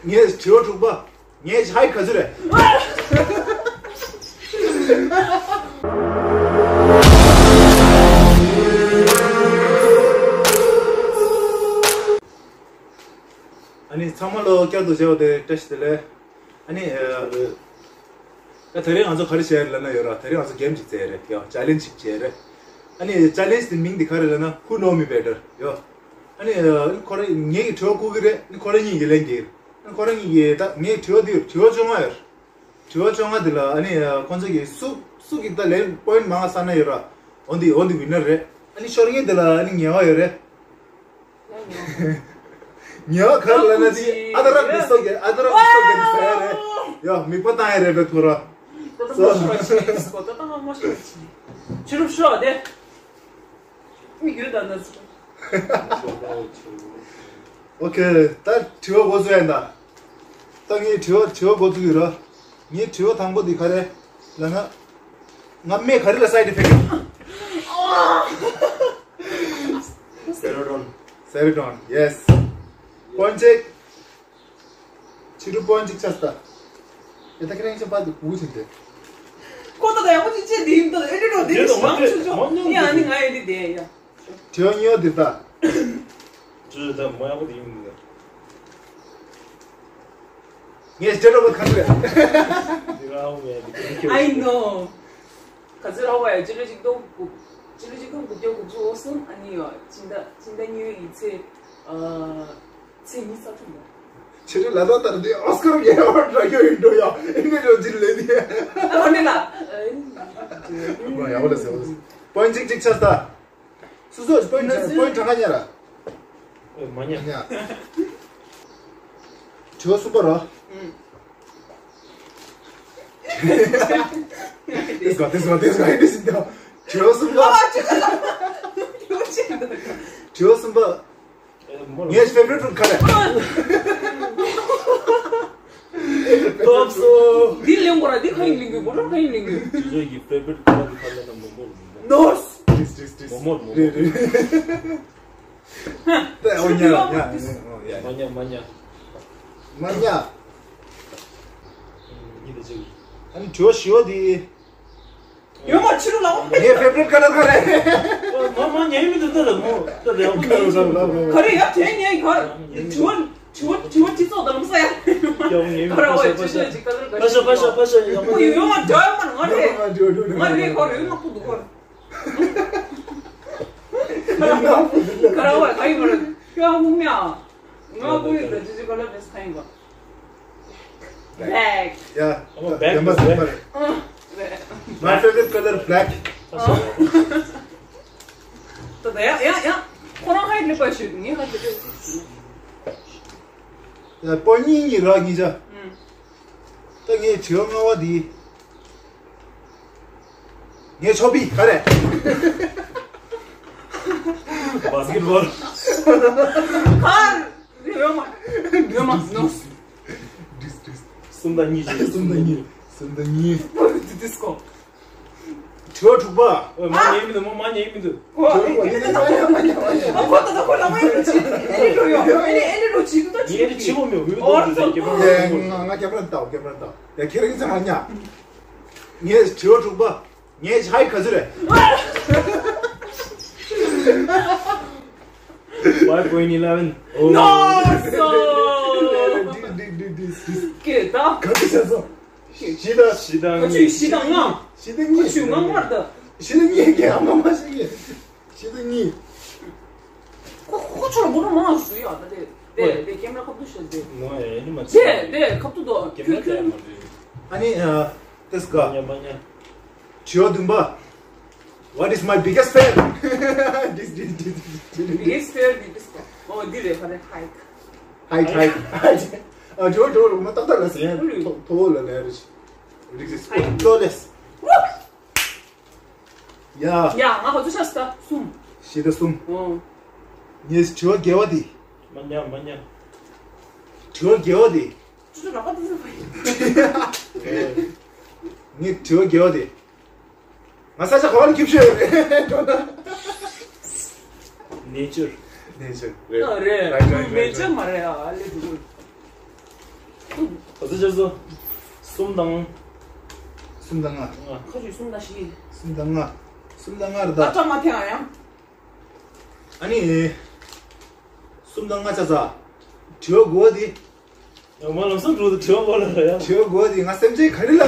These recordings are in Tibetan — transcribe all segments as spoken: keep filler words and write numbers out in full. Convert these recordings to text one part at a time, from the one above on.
ངས་དྲི་བ་དྲུག་པ། ངས་ཧའི་ག་ཚོད་རེད། ཨ་ནི་ཚང་མ་ལོ་བསྐྱར་དུ་མཇལ་བ་དེ་བཀྲ་ཤིས་བདེ་ལེགས། ཨ་ནི་ཨ། ད་དེ་རིང་ང་ཚོ་ག་རེ་བྱས་རེད་ལབ་ན་ཡོད་ར། དེ་རིང་ང་ཚོ་གེམ་ཅིག་བྱས་རེད་ཡ། ཅ་ལེན་ཅིག་བྱས་རེད། ཨ་ནི་ཅ་ལེན་དེ་མིང་དེ་ག་རེ་ལབ་ན་Who know me better ཡ། ཨ་ནི་ཨ། ཁོ་རང་ངེད་ཀྱི་དྲི་བ་བཀོད་ཀྱི་རེད། ཨ་ནི་ཁོ་རང་གཉིས་ཀྱིས་ལན་རྒྱག་གི་རེད། ཨ་ནི་ཁོ་རང་གཉིས་ཀྱིས་ད་ངའི་དྲི་བ་འདི་དྲི་བ་བཅོ་ལྔ་ཡོད་རེད། དྲི་བ་བཅོ་ལྔ་འདི་ལ་ཨ་ནི་ཁོང་ཚོ་གིས་སུ་སུ་གིས་ད་ལན་པོ་ཡིན་ཊི་མང་ང་བསགས་ན་ཡོད་ར། འོ་འདི་འོ་འདི་ཝི་ནར་རེད། ཨ་ནི་ཤོར་མཁན་འདི་ལ་ཨ་ནི་ངལ་བ་ཡོད་རེད། ངལ་བ་ག་རེ་ལབ་ན་འདི་ཨ་ད་ར་འདི་སོགས་ཀྱི་ཨ་ད་ར་འདི་སོགས་ཀྱི་ཟ་ཡ་རེད། ཡ་མིག་པ་བཏང་ཡ་རེད་པས་ཁོ་ར། སོ། ཆུ་རུབ་ཤོག་དེ། མི་རྒྱུད་དང་ན་ཟུག་ཨོ་ཁེ། ད་དྲི་བ་འགོ་ཚུགས་ཡིན་ད། ད་ངའི་དྲི་བ་དྲི་བ་འགོ་ཚུགས་ཡོད་ར། ངའི་དྲི་བ་དང་པོ་འདི་ག་རེ་ལབ་ན། ང་སྨན་ག་རེ་ལ་སའིཌ་ཨི་ཕེག་ཡོད། Serotonin. Serotonin, yes. པོ་ཡིན་ཊི་གཅིག་ཕྱི་དྲོ་པོ་ཡིན་ཊི་གཅིག་ཆགས་སོང་ད། ཨེ་ད་ཁྱེད་རང་ཅག་པ་དེ་གུག་བྱེད་དེ། ཁོ་ད་ད་ཡག་པོ་ཅིག་བྱེད་དེ་ཡིན་ད། ཨེ་འདྲ་འགྲོ་དེ་འདྲ་ཞིག་མང་ཆུ་ཆུ་ཡིན། ཨ་ནི་ང་ཡི་འདི་དེ་ཡ། དྲི་བ་གཉིས་པ་འདི་ལྟ། ཅི་ད་མ་ཡག་པོ་དེ་ཡིན་འདི། ངས་སྤྲད་རོགས་པ་ག་ཚོད་རེད། འདི་རང་མེད་འདི་ཁྱོད། I know. ག་ཚོད་རག་པ་ཡ། སྤྱི་ལོ་གཅིག་སྟོང་དགུ། སྤྱི་ལོ་གཅིག་སྟོང་དགུ་བརྒྱ་དགུ་བཅུ་གོ་གསུམ། ཨ་ནི་ཡ་སྤྱི་ཟླ་སྤྱི་ཟླ་གཉིས་པའི་ཚེས། ཨ། ཚེས་ཉི་ཤུ་རྩ་དྲུག་ལ། ཁྱེད་ཚོའི་ལ་དྭགས་ལྟར་དེ་ཨོ་སྐར་ངན་པ་འདྲ་ཡོད་ཡིན་འགྲོ་ཡ། ཨེ་འདྲ་འགྲོ་ཅི་ལས་དེ། ཨ་ནི་ལ། ཨ། ཡག་པོ་ལ་ཟེར་བ། པོ་ཡིན་ཊི་གཅིག་གཅིག་ཆགས་སོང་ད། སོ་སོ་པོ་ཡིན་ཊི་པོ་ཡིན་ཊི་གྲངས་ཀ་ཉར་ར། ཨེ་མ་ཉར། ཉར། དྲི་བ་གསུམ་པ་ར། ཨུམ། དེ་སྒང་དེ་སྒང་དེ་སྒང་དེ་སྒང་། དྲི་བ་གསུམ་པ། ཨ་ཅི་ཅི་ཅི། དྲི་བ་གསུམ་པ། ངའི་ཕེ་ཝ་རི་ཊི་ཕུཌ་ག་རེ། སྟོབས་སོ། འདི་ལེན་དགོས་ར། འདི་ག་ཡིན་ལེན་དགོས། སྒོ་ནོར་ག་ཡིན་ལེན་དགོས། ཇོ་ཇོ་གི་ཕེ་ཝ་རི་ཊི་ཁ་ལར་ག་རེ་ལབ་ན་མོག་མོག་ལབ་ན། ནོ། ཏིས་ཏིས་ཏིས། མོག་མོག་མོག་མོག་རེད་རེད། ད་འོ་ཉ་ཉ་ཉ། མ་ཉ་མ་ཉ། མ་ཉ། ཉི་ད་ཅིག་ཨ་ནི་དྲི་བ་བཞི་པ་འདི། ཡོད་མ་ཕྱི་རུ་ལ། ངའི་ཕེ་ཝ་རི་ཊི་ཁ་ལར་ག་རེ། མ་མ་ཉན་མི་འདུག་ད་ལ་མོ། ད་ལ་ཡག་པོ་ཉན་ག་རེ་ཡ་དེ་ཉན་ག་རེ། དྲི་བ་དྲི་བ་དྲི་བ་སྤྱི་ཚོགས་དང་ལམ་ས་ཡ། ཡག་པོ་ཉན་མི་འདུག་ཕ་ཤ་ཕ་ཤ་ཕ་ཤ་ཡག་པོ་ཉན། ཡོད་མ་འདྲ་མ་ང་རེད། ང་རེད་ག་རེ་ཡོད་ན་ཁུ་འདུག་ག་རེ། ག་རེ་བ་ག་ཡིན་པ་རེད། ཡག་པོ་མེད་ཨ། ང་ཁུ་ཡོད་ད་ཅི་ཅི་ག་ལ་བེས་ག་ཡིན་པ། Black. Yeah. I'm a black. Black. My favorite color black. ད་ད་ཡ་ཡ་ཡ། ཁོ་རང་ཧའི་ཊི་ལེ་པ་ཞུ་ངས་ཧ་ཅི་ལེ། ཡ་པོ་གཉིས་གཉིས་ར་གཉིས་ཆ། ད་ངས་དྲི་བ་ལྔ་པ་འདི། ངས་ཆོག་པི་ག་རེ། བྷ་སི་ཀེ་ཊི་བྷོལ། ཁར། ཡོད་མ། ཡོད་མ་ནོ། སུམ་དང་གཉིས་ཀྱི། སུམ་དང་གཉིས། སུམ་དང་གཉིས། ཨོ་དེ་དེ་སྐོ། དྲི་བ་དྲུག་པ། ཨོ་མ་ཉན་མི་འདུག་མ་མ་ཉན་མི་འདུག་ཨོ་ཨེ་ཨེ་ཨེ་ཨོ་ཁོ་ད་ད་ཁོ་ལ་མ་ཡོད་ཅི་ཨེ་ནི་འགྲོ་ཡོད་ཨེ་ནི་ཨེ་ནི་འགྲོ་ཅི་ད་ངས་ཅི་ཅི་མོ་མེད་འོ་ད་ཁྱེད་རང་ང་ང་ཁྱེད་རང་ལྟ་ཁྱེད་རང་ལྟ་ཡ་ཁྱེད་རང་ཚང་མ་ཉ། ངས་དྲི་བ་དྲུག་པ། ངས་ཧའི་ག་ཚོད་རེད། Five point eleven. Oh. No, so. This, this, this, this, this. ཀྱེ་ད། ག་ཚོད་བྱས་སོང་། བཞི་དང་། བཞི་དང་ག་ཚོད་བཞི་དང་ལྔ། བཞི་དང་གཉིས། ག་ཚོད་ལྔ་མར་ད། བཞི་དང་གཉིས་ཀྱི་ཨ་མ་མ་ཤེས་ཀྱི། བཞི་དང་གཉིས། ཁོ་ཁོ་ཚོ་ལ་མོ་ཊ་མང་ཞུ་ཡ་ད་དེ། དེ་དེ་ཀེམ་ར་ཁབ་ཏུ་ཤོད་དེ། ནོ་ཨེ་ནི་མ་དེ་དེ་ཁབ་ཏུ་དོ། ཀེམ་ར་ཁྱོད་ཁྱོད། ཨ་ནི་ཨ་ཏེས་ག་མ་ཉ་མ་ཉ། དྲི་བ་བདུན་པ། What is my biggest fear? This, this, this, this, this. Biggest fear འདི་ཏེས་ག་ཨོ་འདི་རེད་ཧ་རེ་ཧའི་ཀི། ཧའི་ཀི་ཧའི་ཀི་ཧའི་ཀི། ཨ་དྲི་བ་དྲི་བ་མ་ཏག་ཏག་ལ་ཟེར་ཡ། ཨུ་ལུ། མཐོ་མཐོ་བོ་ལ་ལ་རེ་ཞིག་རིག་རིག་ཧའི་ཀི་ལོ་ལེས། ཡ། ཡ་ང་ཧོ་ཚོ་ཤ་སྟ་གསུམ། བཞི་དང་གསུམ། ཨོ། ངས་དྲི་བ་བརྒྱད་པ་འདི། མ་ཉ་མ་ཉ། དྲི་བ་བརྒྱད་པ་འདི། ཅུ་ཅུ་ར་པ་ཏི་ཟེར་བ་ཡིན། ངས་དྲི་བ་བརྒྱད་པ་འདི། ང་ས་ཆ་ག་བར་ཁྱིམ་ཤོད་རེད། Nature. Nature. རེད། རེད། Right, right, right, right. Nature མ་རེད་ཨ་ལེ་འདུག་ཟེར་བྱས་སོ། གསུམ་དང་། གསུམ་དང་ལྔ། ལྔ། ཁ་ཅིག་གསུམ་དང་བཞི། གསུམ་དང་ལྔ། གསུམ་དང་ལྔ་རེད་ད། ཨ་ཁྲ་མ་ཐེངས་ཡང་། ཨ་ནི། གསུམ་དང་ལྔ་ཆ་ཚ། དྲི་བ་དགུ་བ་འདི། ཡང་མ་ལམ་སང་འགྲོ་དུ་དྲི་བ་འོ་ལ་ར་ཡ། དྲི་བ་དགུ་བ་འདི་ང་སེམས་ཅན་ག་རེ་ལ།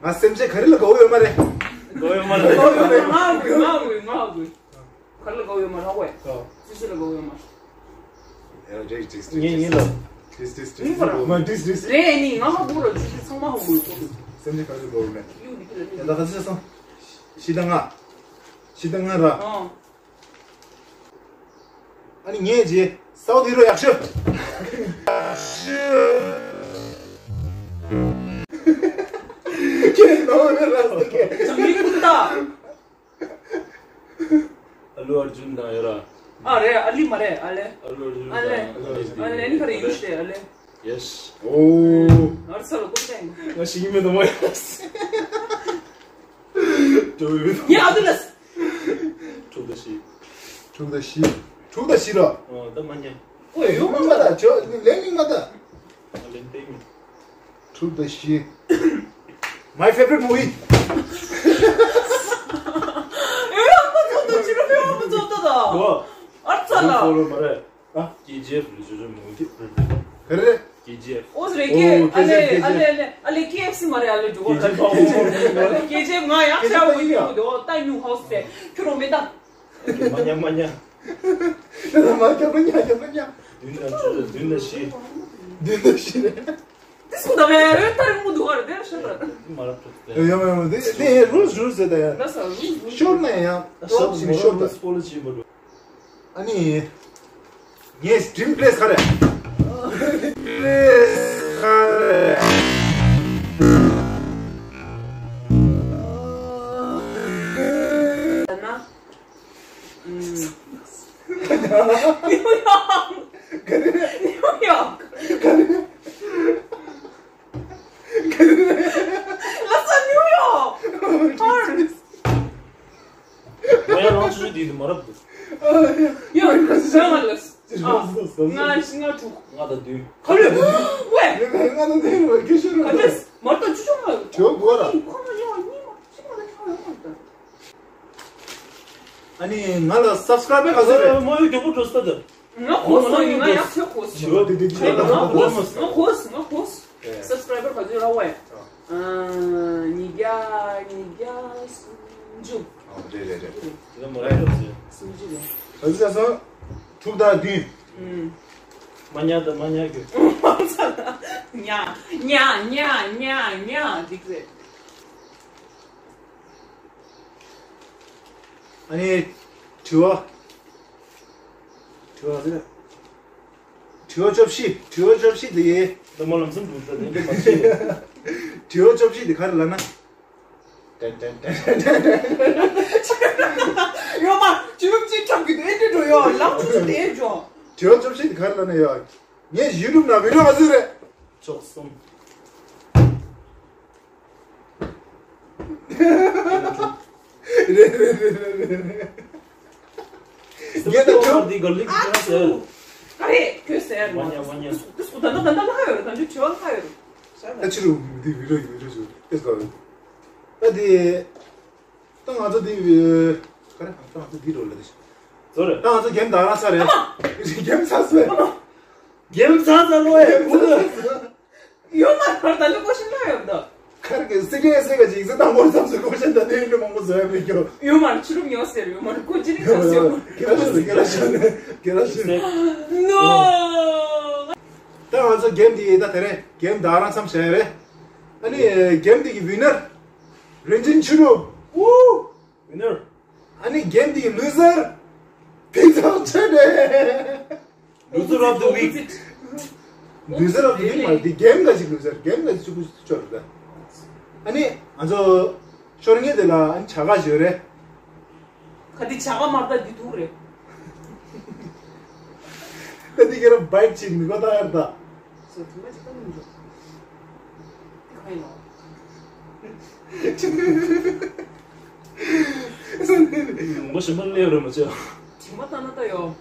ང་སེམས་ཅན་ག་རེ་ལ་དགའ་བོ་ཡོད་མ་རེད། དགའ་བོ་ཡོད་མ་རེད། དགའ་བོ་ཡོད་མ་རེད། ང་དགའ་བོ་ཡོད་མ་རེད། ང་དགའ་བོ་ཡོད་མ་རེད། ང་དགའ་བོ་ཡོད་མ་རེད། ང་དགའ་བོ་ཡོད་མ་རེད། ཨོ། སུ་ཞིག་ལ་དགའ་བོ་ཡོད་མ་རེད། ཡ་རེད། ཏིས་ཏིས། ངེད་གཉིས་ལ། ཏིས་ཏིས་ཏིས། ངེད་པ་ར། མ་ཏིས་ཏིས། རེད་ནི་ང་ཧ་གོ་ར། ཅི་ཞིག་ཚང་མ་ཧ་གོ་ཡོད། སེམས་ཅན་ག་རེ་དགའ་བོ་མེད། ཡུ་འདི་ཁྱོད་ལ་ཡ་ད་ག་ཚོད་སོང་། བཞི་དང་ལྔ། བཞི་དང་ལྔ་ར། ཨོ། ཨ་ནི་ངས་རྗེས་སའུ་དི་རོ་ཡག་ཤོས། ཁྱེད་ནོར་བའི་ར་སོ་ཁྱེད། ཅང་མི་ཀུ་ཏ། ཨ་ལུ་ཨར་ཇུན་དང་ཡོད་ར། ཨ་རེད། ཨ་ལི་མ་རེད། ཨ་ལེ། ཨ་ལུ་ཨར་ཇུན་ཨ་ལེ། དང་ཨ་ལི། ཨ་ལེ་ནི་ག་རེ་ཡུ་ཤི་རེད། ཨ་ལེ། ཡེ་སི། ཨོ། ཨར་ཚ་ལ་ཀུ་ཏ་ཡིན། ང་ཤི་གི་མེད་དོ་མ་ཡ། ཏོ་བི་བི། ཡ་ཨ་དུ་ལས། དྲུག་དང་བཞི། དྲུག་དང་བཞི། དྲུག་དང་བཞི་ར། ཨོ་ད་མ་ཉན། ཨོ་ཡོད་མ་མ་ད་ཅོ་ལེན་མིང་མ་ད། ལེན་པའི་མིང་། དྲུག་དང་བཞི། My favorite movie. ཨེ་ཡང་མ་ཚོགས་ད་ཅི་ར་ཡང་མ་ཚོགས་ད་ད། ཨོ། ཨར་ཚ་ལ། ཨོ་ལོ་མ་རེད། ཨ། ཀེ་ཇི་ཨེཕ་རེད། ཇོ་ཇོ་མོ་ཊི་རེད། ག་རེ། ཀེ་ཇི་ཨེཕ། ཨོ་རེད། ཀེ། ཨོ་ཨ་ལེ་ཨ་ལེ་ཨ་ལེ་ཨ་ལེ་ཀེ་ཨེཕ་སི་མ་རེད། ཨ་ལེ་འགྲོ་གོ་ལ། ཀེ་ཇི་ཨེཕ། ཀེ་ཇི་ཨེཕ་ང་ཡང་ཤ་བོ་ཡིན་འདུག་ད་ཉུ་ཧའུ་སི་ཁྱོད་རོ་མེད་ད། མ་ཉམས་མ་ཉམས། ད་མ་ཉམས་མ་ཉམས་མ་ཉམས། བདུན་དང་བཅུ་བདུན་དང་བཞི། བདུན་དང་བཞི་རེད། དེ་སུ་ད་བས་ཨོ་ད་རིང་མོ་འདུག་ག་རེད། དེ་ཤ་ད། མ་རབས་ཏོ། ཡ་ཡ་མ་ཡ་མ་དེ་དེ་རུལ་སི་རུལ་སི་ཟེར་ད་ཡ། ད་ས་རུལ་སི་རུལ་སི། ཤོར་ན་ཡང་ཤོར་ཞིང་ཤོར་ད། ཨ་ནི། ངའི་ཌྲིམ་པི་ལེ་སི་ག་རེ། ཌྲིམ་པི་ལེ་སི་ག་རེ། ད་ན། ཨུམ། ནིའུ་ཡོག་ག་རེ། ནིའུ་ཡོག་ག་རེ། ལ་ས་ནིའུ་ཡོག་ཧར། ང་ཡང་རང་ཆུ་ཆུ་དེ་དུ་མ་རབས་འདུག་ཡོད། ང་ལ་ང་ལྔ་དྲུག་ལྔ་དང་བདུན། ག་རེ། ཝེ། ང་ལ་དེ་རུ་ཁྱོད་ཤོར་ག་རེ། མར་དང་ཆུ་ཆུ་མ་ཡོད། ཁྱོད་དགོས་ར། ཁོ་ན་ཡོད་གཉིས་མ་གཅིག་མ་ལ་ཡོད་ཡོད་མ་ཡོད། ཨ་ནི་ང་ལ་སབ་སི་ཀ་རའིབ་ག་ཚོད་རེད། མ་ཡོད་མགྱོགས་པོ་འགྲོ་ས་ད། ང་གོ་སོང་། ཡིན་ན་ཡག་ཆེ་གོ་སོང་། ཞི་བ་དེ་དེ་ཅི་ང་གོ་སོང་། ང་གོ་སོང་། ང་གོ་སོང་། ང་གོ་སོང་། ཨེ། སབ་སི་ཀ་རའིབ་ག་ཚོད་ར་ཝེ། ཨ། ཉིས་བརྒྱ་ཉིས་བརྒྱ་སུམ་ཅུ། ཨ་རེད་རེད་རེད། དེ་ལ་མ་རེད་རེད། སུམ་ཅུ་རེད། ག་ཚོད་སོང་། དྲུག་དང་བདུན། ཨུམ། མ་ཉག་དང་མ་ཉག་གི། ཉག་ཉག་ཉག་ཉག་འགྲིག་རེད། ཨ་ནི། དྲི་བ། དྲི་བ་ཟེར། དྲི་བ་བཅུ་བཞི། དྲི་བ་བཅུ་བཞི་དེ། ད་མ་ལམ་སེང་འདུག་ད་དེ་འདྲ་མ་བྱེད། དྲི་བ་བཅུ་བཞི་དེ་ག་རེ་ལབ་ན། ཡོད་མ། བཅུ་བཞི་ཁྲབ་གི་དེ་འདྲ་འགྲོ་ཡོད། ལམ་ཆུ་ཆུ་དེ་འཇོག་དྲི་བ་བཅུ་བཞི་དེ་ག་རེ་ལབ་ན་ཡོད། ངས་ཡུ་ཊུབ་ནང་བི་ཌིའོ་ག་ཚོད་རེད། ཅོག་གསུམ། རེད་རེད་རེད་རེད་རེད། ངས་ད་ཁྱོད། འདི་ག་ལིག་ཨ་ཁྱོད་ཟེར། ཚུ། ག་རེ་ཁྱོད་ཟེར། མ་ཉན་མ་ཉན། དེ་སུ་ད་ད་ད་ད་ལྷག་ཡོད་རེད། ད་འདི་དྲི་བ་ལྷག་ཡོད་རེད། ད་ཕྱི་རུ་འདི་བི་ཌིའོ་ཡིན། བི་ཌིའོ་ཞུ་ཏེ་ག་རེད། ད་འདི། ད་ང་ཚོ་འདི་བི། ག་རེ། ད་ང་ཚོ་འདི་རོ་ལ་དེ་ཞུ། ཚོ་རེད། ད་ང་ཚོ་གེམ་ད་རང་ས་རེད། གེམ་ཚ་སོ། གེམ་ཚ་ཚ་ལོ་ཡ། ཡོད་མ་རེད། ད་ལོ་ཀོ་ཤིན་ལ་ཡོད་ད། ཁར་གི་སི་ཀེ་སི་ག་ཅིག་སི་དང་པོ་བསམ་སི་ཀོ་ཤིན་ད་དེ་ཡིན་མང་པོ་བཟོ་ཡ་མི་སྐྱོ། ཡོད་མ་རེད། ཆུ་རུམ་ཡོད་ཟེར་ཡོད་མ་རེད། ཁོ་ཅི་རིགས་ཡོད་ཟེར་ཡོད་མ་རེད། ཁེ་ར་ཤོད་ཁེ་ར་ཤོད་ཁེ་ར་ཤོད། ནོ། ད་ང་ཚོ་གེམ་དེ་ད་དེ་རེད། གེམ་ད་རང་མཚམས་བཞག་ཡ་རེད། ཨ་ནི་གེམ་དེ་གི་ཝི་ནར་རིན་ཆེན་ཆུ་རུ། ཝུ། ཝི་ནར། ཨ་ནི་གེམ་དེ་གི་ལུ་ཟར་ཕིན་ཚང་ཆོས་སྒྲོན། Loser of the week. Loser of the week མ་རེད། འདི་གེམ་འགའ་ཞིག་ལུ་ཟར། གེམ་འགའ་ཞིག་ཆུ་ཆུ་ཆོར་རེད། ཨ་ནི་ང་ཚོ་ཤོར་ངེས་དེ་ལ་ཨ་ནི་བྱ་དགའ་ཞིག་ཡོད་རེད། ག་འདི་བྱ་དགའ་མ་རེད་ད། འདི་ཐུག་རེད། ད་འདི་ཁྱེད་རང་བའིཊ་ཅིག་མི་གོ་ད་ཡར་ད། སོ་དུ་མ་ཅིག་ད་མི་འཇོག་འདི་ག་ཡིན་ནོ། ལུང་པ་གཞན་པ་སླེབས་རེད་མ་བྱས། དྲི་མ་ལྟ་ན་ལྟ་ཡོད།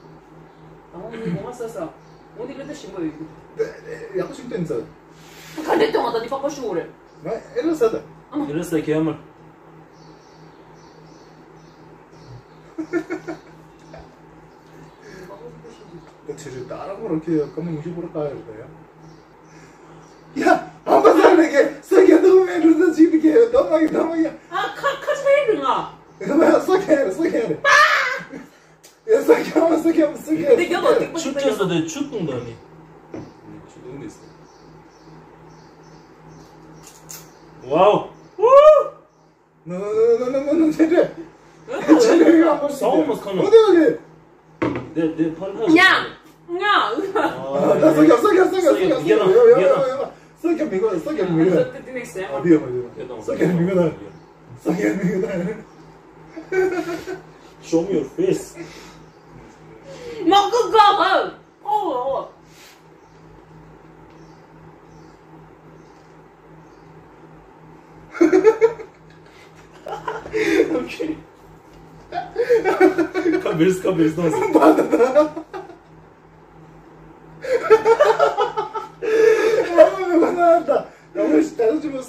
ཨ་འོ་འདི་ངོ་མ་ཟ་ས། འོ་འདི་ལ་ད་ཞིམ་པོ་ཡོད་རྒྱུ། ཡག་པོ་ཞིག་བསྟན་ཚར། ག་འདྲས་བཏང་བ་ད་འདི་པགས་པ་ཤུ་རེད། ང་ཨེ་ར་ཟ་ད། ཨེ་ར་ཟ་ཁྱེད་མར། ད་ཆུ་ཆུ་ད་ར་མོ་རོ་ཁྱེད་ཀ་མ་ཉི་ཤུ་པོ་ར་ཀ་ཡོད་ད་ཡ། ཡ། ཨམ་པ་ཟ་རེ་གེ་ས་གེ་དུ་མེ་རུ་ཟ་ཅིག་གེ་དོ་མ་གི་དོ་མ་ཡ། ཨ་ཁ་ཁ་ཆེ་རེ་ང་། ས་གེ་རེ་ས་གེ་རེ། ཡ་ས་གེ་མ་ས་གེ་མ་ས་གེ་རེ། ཆུ་ཆེ་ས་དེ་ཆུ་བཏུང་ད་ནི། ཆུ་བཏུང་ནི་ས། ཝའོ། ནོ་ནོ་ནོ་ནོ་ཆེ་ཆེ། ཆེ་ཆེ་ཡ་མ་ས་འོ་མ་ཁ་ནོ། འོ་དེ་ལ་གེ། དེ་དེ་ཕར་ལྷག་ཉ། ང་། ཨ་ད་ས་གེ་ས་གེ་ས་གེ་ས་གེ་ཡ་ཡ་ཡ་ཡ་ཡ། ས་གེ་མི་གོ་ས་གེ་མི་གོ། ཨ་དེ་ཡ་མ་ཡ། ས་གེ་མི་གོ་ད། ས་གེ་མི་གོ་ད། Show me your face. མ་གོ་ག་ཧ། ཨོ། ཁ་བིར་ཁ་བིར་ནོ།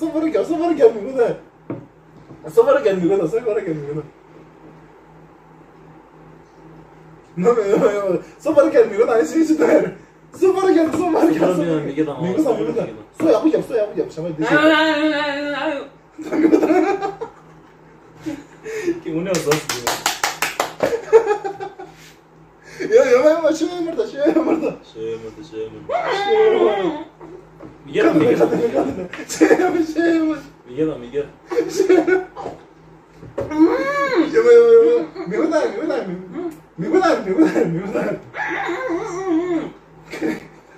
སོ་པར་རྒྱབ་མི་དགོས་ན། སོ་པར་རྒྱབ་མི་དགོས་ན། སོ་པར་རྒྱབ་མི་དགོས་ན། ནོ་ནོ་ནོ་ནོ། སོ་པར་རྒྱབ་མི་དགོས་ན་ཨ་ཤི་ཤི་ཏོ་ཡར། སོ་པར་རྒྱབ་སོ་པར་རྒྱབ་སོ་པར་རྒྱབ་མི་དགོས་ན་མི་དགོས་ན། སོ་ཡག་པོ་རྒྱབ་སོ་ཡག་པོ་རྒྱབ་ཤ་མ་དེ་ཤི། ཁྱེད་ངོ་ནས་བཟོ་སྲིད། ཡ་ཡ་མ་ཡ་མ་ཤེས་མར་ད་ཤེས་མར་ད། ཤེས་མར་ད་ཤེས་མར་ད། མི་རྒྱ་དང་མི་རྒྱ་དང་མི་རྒྱ་དང་། ཤེས་མར་ཤེས་མར། མི་རྒྱ་དང་མི་རྒྱ། ཤེས་མར། ཡ་མ་ཡ་མ་ཡ་མ། མི་གོ་ད་མི་གོ་ད་མི་གོ་ད་མི་གོ་ད་མི་གོ་ད།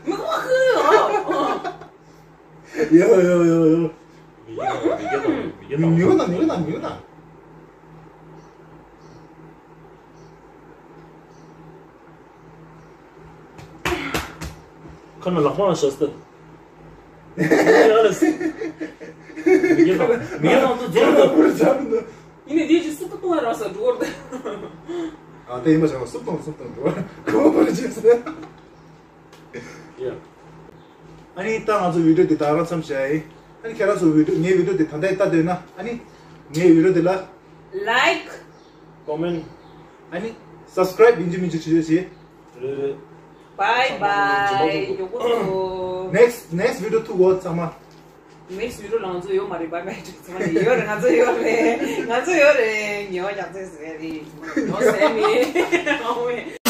མི་གོ་ཧུ། ཡ་ཡ་ཡ་ཡ། མི་རྒྱ་དང་མི་རྒྱ་དང་། མི་གོ་ད་མི་གོ་ད་མི་གོ་ད། ཁ་ན་ལག་པ་ལ་ཞོག་སྟེ། མི་ཡ་ལ་སི། མི་ཡ་ལ་མི་ཡ་ལ་ཏུ་ཛོར་ཏུ། ཡིན་ནི་དེ་ཅི་སུབ་ཏུ་གཏོང་ཡ་ར་ས་འགྲོ་བར་ཏེ། ཨ་དེ་ཡིན་པ་ཞག་སུབ་གཏོང་སུབ་གཏོང་འགྲོ་བར་ཁོ་བར་ཅི་ཟེར། ཡ། ཨ་ནི་ད་ང་ཚོ་བི་ཌིའོ་འདི་ད་རང་མཚམས་བཞག་ཡིན། ཨ་ནི་ཁྱེད་རང་ཚོ་བི་ཌིའོ་ངའི་བི་ཌིའོ་འདི་ད་ལྟ་ལྟ་འདོད་ན་ཨ་ནི་ངའི་བི་ཌིའོ་འདི་ལ་ལའིཀ། ཀོ་མེན། ཨ་ནི་སབ་སི་ཀ་རའིབ་ཡིན་གཅིག་མིན་གཅིག་བྱེད་བྱེད། རེད་རེད། Bye bye. མགྱོགས་པོ་ཐུག་གོ། Next next video ཐུག་གོ་ཚང་མ། Next video ལ་ང་ཚོ་ཡོད་མ་རེད། Bye bye ཚང་མ་ཡོད་རེད། ང་ཚོ་ཡོད་རེད། ང་ཚོ་ཡོད་རེད། ཉེ་བ་རྒྱག་ཚེ་ཟེར་རེད། ཡོད་ཟེར་མི་ཨོ་ཝེ།